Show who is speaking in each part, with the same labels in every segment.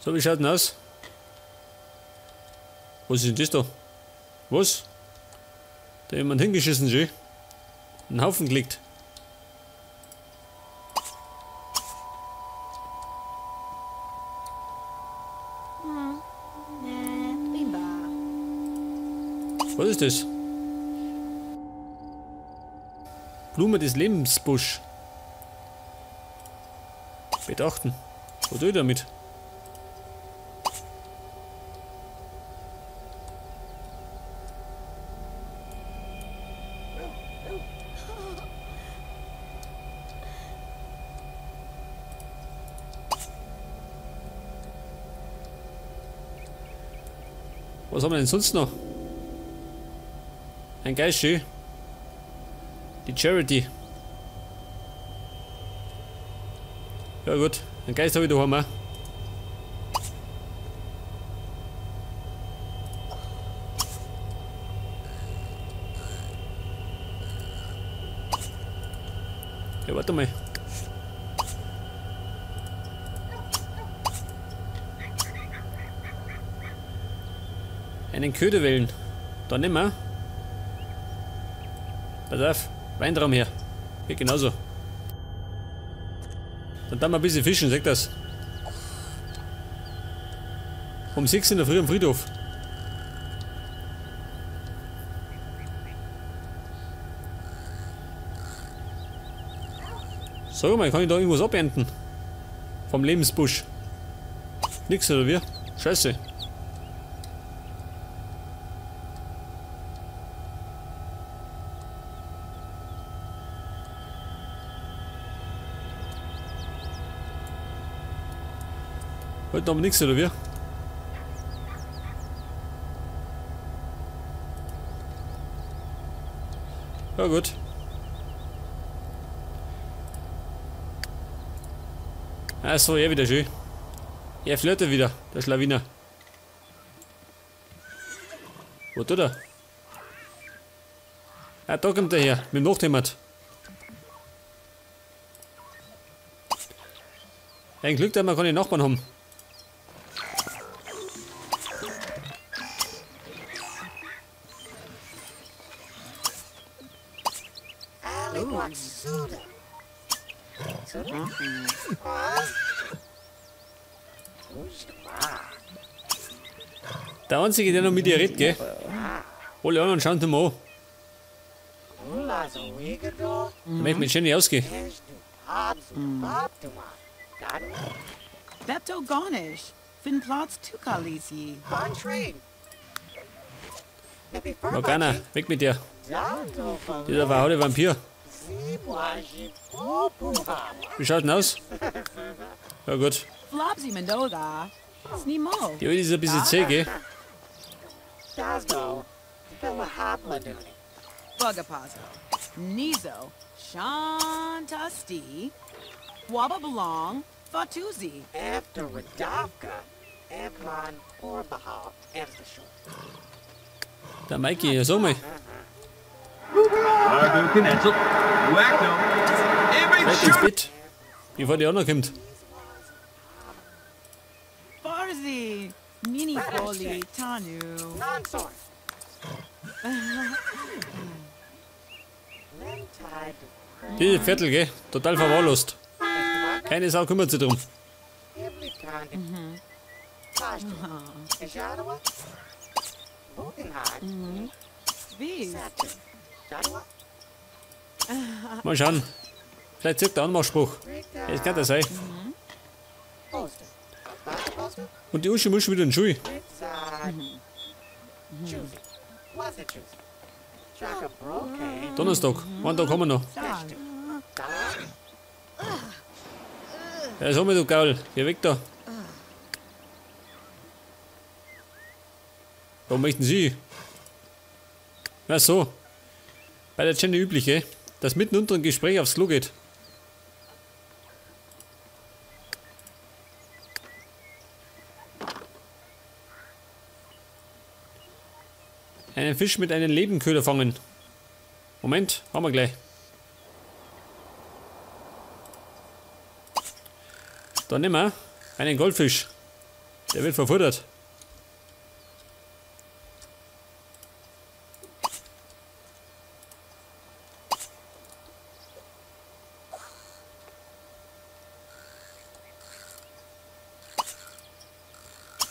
Speaker 1: So, wie schaut denn aus? Was ist denn das da? Was? Da hat jemand hingeschissen, schön. Einen Haufen gelegt. Was ist das? Blume des Lebensbusch. Bedachten. Was tue ich damit? Was haben wir denn sonst noch? Ein Geist, schön. Die Charity. Ja gut, einen Geist habe ich daheim auch. Ja, warte mal. Einen Köder wählen. Da nehmen wir. Pass auf, Weintraum her. Geht genauso. Dann darf man ein bisschen fischen, sagt das. Um 6 in der Früh am Friedhof. Sag mal, kann ich da irgendwas abernten? Vom Lebensbusch. Nix oder wie? Scheiße. Heute haben wir nichts, oder wie? Ja gut. Achso, er wieder schön. Er flirtet wieder, der Schlawiner. Wo tut er? Ah, da kommt er her, mit dem Nachthemd. Ein Glück, dass wir keine Nachbarn haben. Der Einzige, der noch mit dir redet, gell? Alle anderen schauen ihn mal an. Ich möchte mit Jenny ausgehen. Morgana, weg mit dir. Dieser verhaute Vampir. Wie schaut denn aus? Ja gut. Die Alte ist ein bisschen zäh, gell? Der Mikey, ja, sag mal. Seid ins Bett, bevor die anderen kommt. Diese Viertel, gell? Total verwahrlost. Keine Sau kümmert sich drum. Mal schauen. Vielleicht zirkt der Anmachspruch. Das kann das sein. Und die Uschi muss schon wieder in die Schule. Donnerstag. Einen Tag haben wir noch. Ja, sag mal, du Gaul. Geh weg da. Wo möchten Sie? Na so. Bei der Jenny üblich, eh? Dass mitten unter dem Gespräch aufs Klo geht. Einen Fisch mit einem Lebenköder fangen. Moment, haben wir gleich. Dann nehmen wir einen Goldfisch. Der wird verfuttert.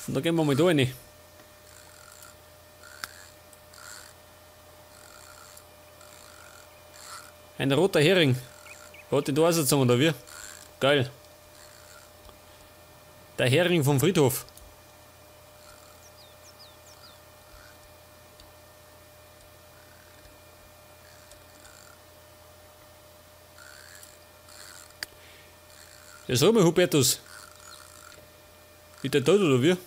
Speaker 1: Und da gehen wir mal da rein. Ein roter Hering. Hat den da rausgezogen, oder wie? Geil. Der Hering vom Friedhof. Ja, sag mal, Hubertus. Ist der tot oder wie?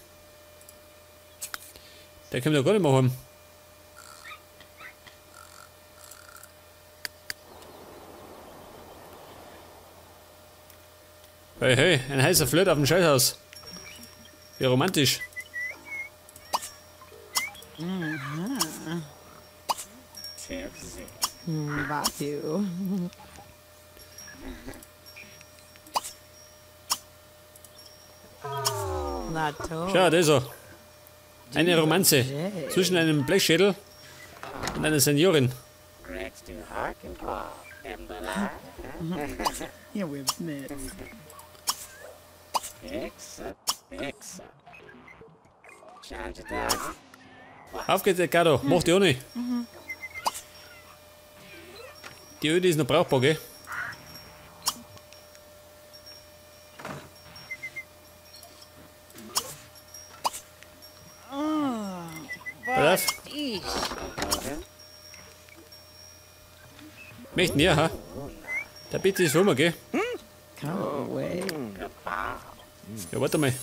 Speaker 1: Der kommt ja gar nicht mehr heim. Hey, hey, ein heißer Flirt auf dem Scheißhaus. Wie romantisch. Schau, da ist er. Eine Romanze zwischen einem Blechschädel und einer Seniorin. Auf geht's, Edgardo. Mach die ohne. Die Öde ist noch brauchbar, gell? Pass auf. Möchten ja, ha? Der Bitte ist rum, gell? Ja, warte mal.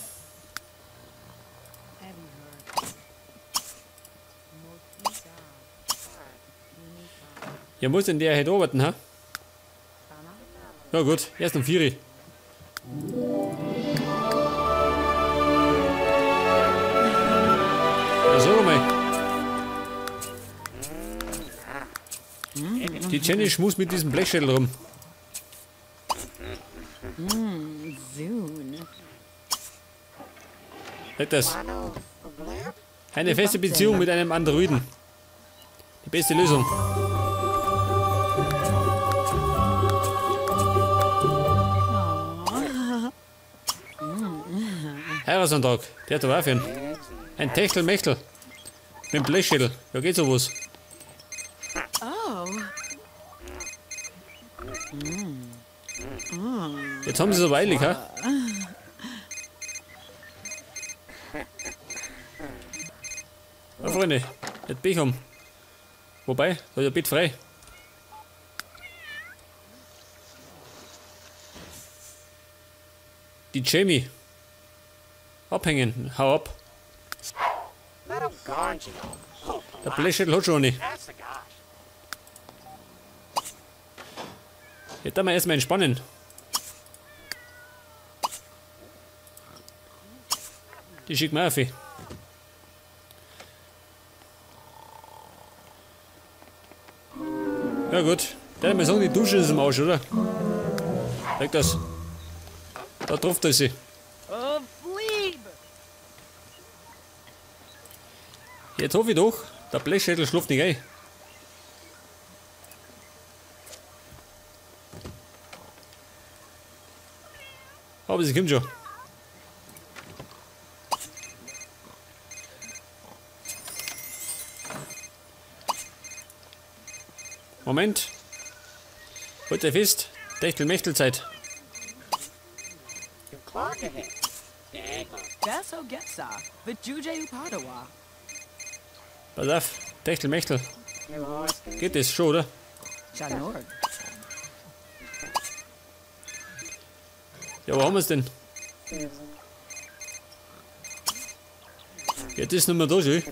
Speaker 1: Ja, muss denn der heute arbeiten, ha? Na gut, erst um 4 Uhr. Ja, sag mal. Die Jenny schmust mit diesem Blechschädel rum. Seht das? Eine feste Beziehung mit einem Androiden. Die beste Lösung. Heiratsantrag, der hat aber auch für ihn. Ein Techtelmechtel. Mit dem Blechschädel. Ja, geht sowas. Jetzt haben sie es aber eilig, ha? Na, Freunde, nicht Pech haben. Wobei, da ist ja Bett frei. Die Jamie. Abhängen, hau ab. Der Blechschädel hat schon eine. Jetzt darf man erstmal entspannen. Die schicken wir auf. Ja gut, der mal sagen, die Dusche ist im Arsch, oder? Zeig das. Da trifft er sie. Jetzt hoffe ich doch, der Blechschädel schläft nicht ein. Aber sie kommt schon. Moment. Heute fest. Techtelmechtelzeit. Pass auf, Techtelmechtel. Geht das schon, oder? Ja, wo haben wir's denn? Ja, das ist nicht mehr da, schön.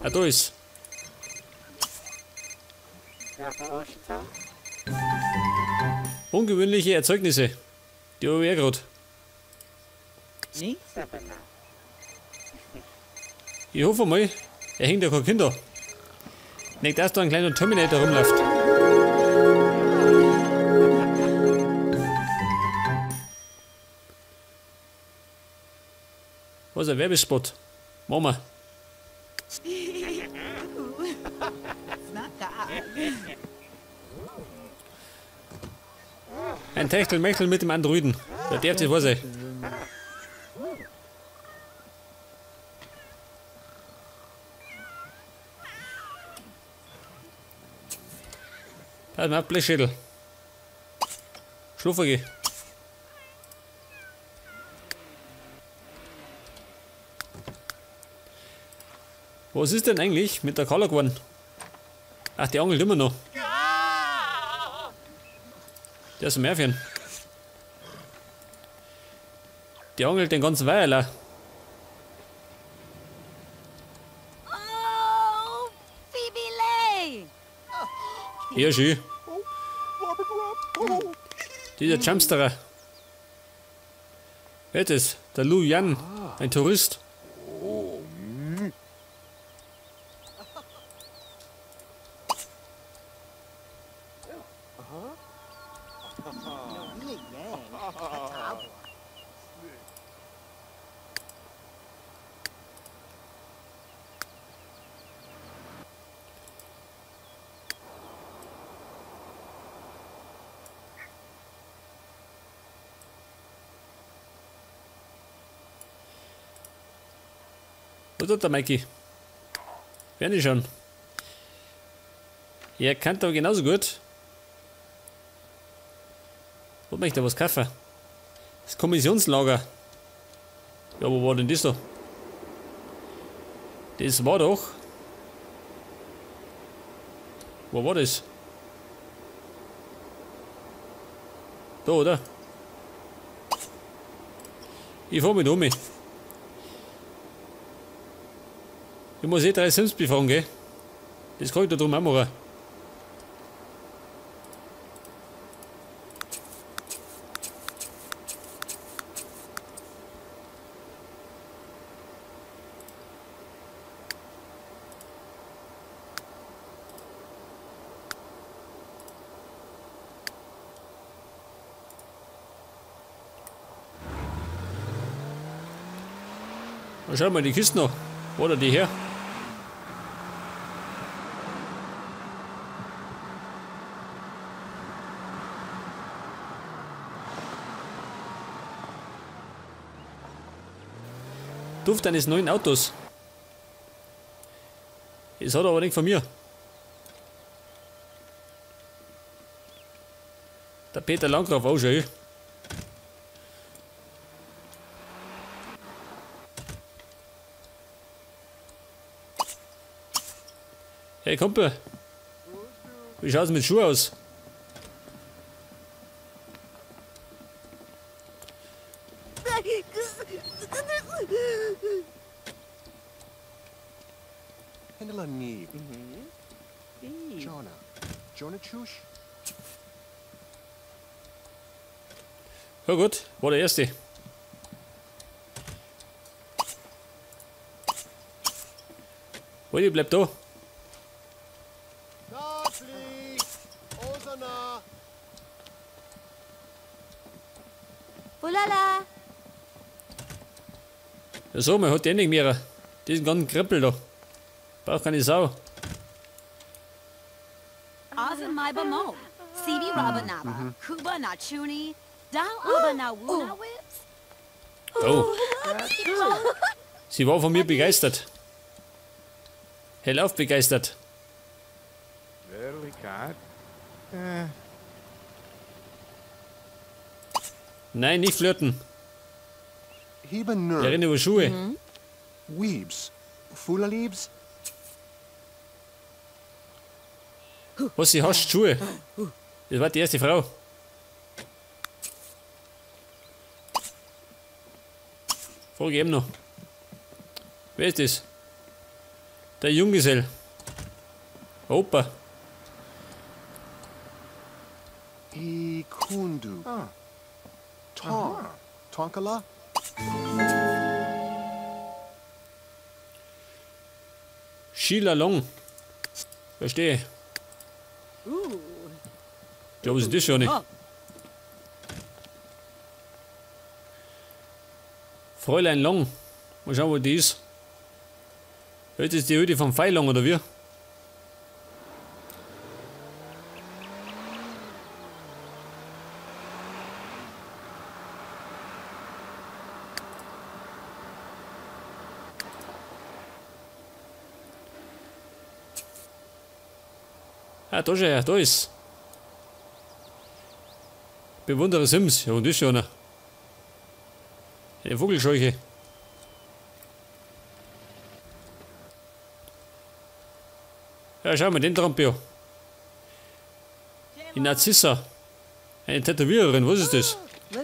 Speaker 1: Ah, da ist. Ungewöhnliche Erzeugnisse. Die habe ich eh gerade. Ich hoffe mal, er hängt ja kein Kinder. Nicht, dass da ein kleiner Terminator rumläuft. Was ein Werbespot. Machen wir. Ein Techtelmechtel mit dem Androiden. Der darf das was sein. Pass mal auf, Blechschädel. Schlafen geh. Was ist denn eigentlich mit der Carla geworden? Ach, die angelt immer noch. Der ist ein Märchen. Die angelt den ganzen Weiherl.
Speaker 2: Oh, Phoebe.
Speaker 1: Ja, schön. Dieser Jumpsterer. Wer ist das? Der Lu Yan, ein Tourist. Was tut der Mikey? Werden die schon. Er kann aber genauso gut. Wo möchte er was kaufen? Das Kommissionslager. Ja, wo war denn das da? Das war doch. Wo war das? Da, oder? Ich fahr mit um. Ich muss eh 3 Sims befragen, gell? Das kann ich da drum auch machen. Schau mal die Kiste noch. Oder die her? Duft eines neuen Autos. Das hat er aber nicht von mir. Der Peter Landgraf auch schon. Hey Kumpel, wie schaut's mit Schuhen aus? Ja gut, war der erste. Wolli, bleib da. Ja so, man hat den nicht mehr. Diesen ganzen Krippel da. Braucht keine Sau. Oh. Sie war von mir begeistert. Hellauf begeistert. Nein, nicht flirten. Wir reden über Schuhe. Was, sie hasst Schuhe? Das war die erste Frau. Frage ich eben noch. Wer ist das? Der Junggesell. Opa.
Speaker 3: Ikundu. Tong. Tonkala.
Speaker 1: Sheila Long. Verstehe. Ja, was ist das schon nicht? Fräulein Long. Mal schauen, wo die ist. Jetzt ist die Hütte vom Feilong, oder wie? Ah, da schon, ja, da ist. Bewundere Sims, ja, und ist schon einer. Eine Vogelscheuche. Ja, schau mal, den Trampio. Die Narzissa. Eine Tätowiererin, was ist das? Ja,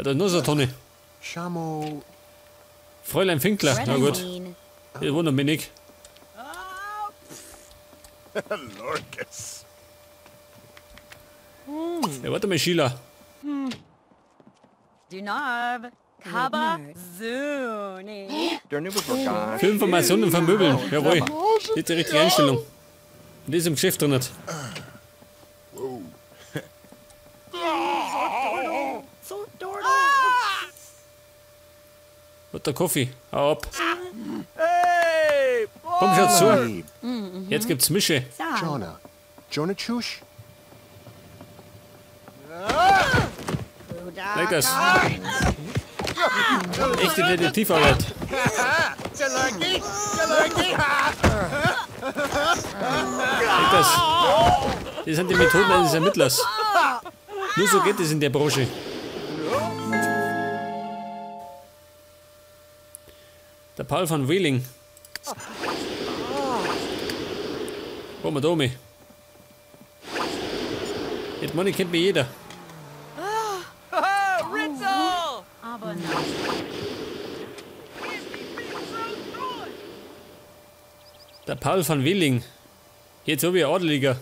Speaker 1: da ist noch so eine Tonne. Fräulein Finkler, na gut. Das wundert mich nicht. Ja, warte mal, Sheila. Für Informationen vermöbeln. Jawohl. Das ist die richtige Einstellung. Und die ist im Geschäft drin. Was der Kaffee? Hau ab. Komm schon zu. Jetzt gibt's Mische.
Speaker 3: Jonah. Jonah Chush.
Speaker 1: Leck das. Echte Detektivarbeit. Leck das. Das sind die Methoden eines Ermittlers. Nur so geht es in der Branche. Der Paul von Wheeling. Wo wir da mit? Jetzt meine, kennt mich jeder. Der Paul von Wheeling. Jetzt so wie ein Adeliger.